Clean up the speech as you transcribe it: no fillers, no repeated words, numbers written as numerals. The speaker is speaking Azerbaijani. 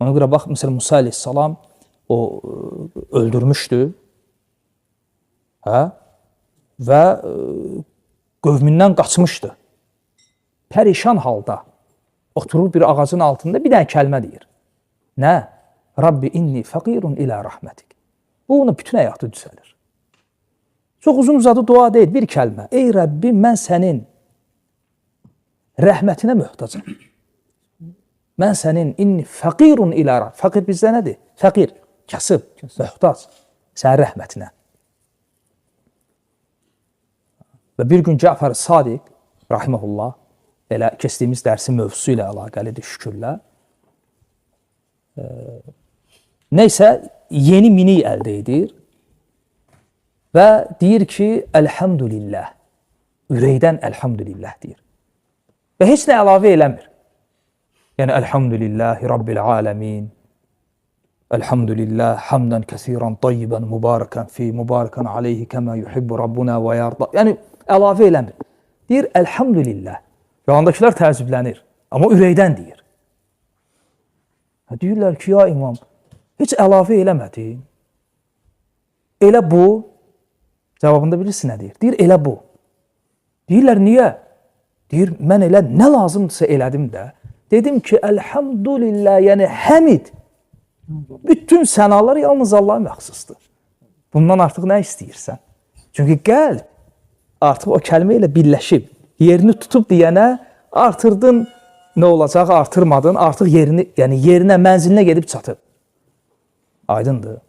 Ona görə bax, məsələn, Musa əleyhissalam o öldürmüşdü. Hə? Və qövmindən qaçmışdı. Pərişan halda oturur bir ağacın altında bir dənə kəlmə deyir. Nə? Rabbi inni fəqirun ilə rəhmətik. Bu onu bütün həyatı düzəlir. Çox uzun uzadı dua deyil, bir kəlmə. Ey Rəbbim, mən sənin rəhmətinə möhtacam. Mən sənin inni fəqirun ilə rəhmətik. Fəqir bizdə nədir? Fəqir, kasıb, möhtac. Sənin rəhmətinə. Və bir gün Cəfər Sadiq, rahimehullah, elə keçdiyimiz dərsin mövzusu ilə əlaqəlidir şükürlə. Neysə, yeni minik əldə edir və deyir ki, əlhəmdülillah. Ürəkdən əlhəmdülillah deyir. Və heç nə əlavə eləmir. Yəni, əlhəmdülillahi Rabbil aləmin. Elhamdülillah hamdan kəsiran tayyiban mübarəkən fi mübarəkən aleyhi kəmə yuhibbu rabbuna və yarda. Yəni əlavə eləmir. Deyir elhamdülillah. Yanındakılar təəccüblənir. Amma ürəkdən deyir. Deyirlər ki, ya imam, heç əlavə eləmədin. Elə bu. Cavabında bilirsin nə deyir? Deyir elə bu. Deyirlər niyə? Deyir mən elə nə lazımdırsa elədim də. Dedim ki, elhamdülillah, yəni həmid. Bütün sənalar yalnız Allaha məxsusdur. Bundan artıq nə istəyirsən? Çünki qəlb artıq o kəlmə ilə birləşib, yerini tutub deyənə artırdın, nə olacaq, artırmadın, artıq yerini, yəni yerinə, mənzilinə gedib çatıb. Aydındır.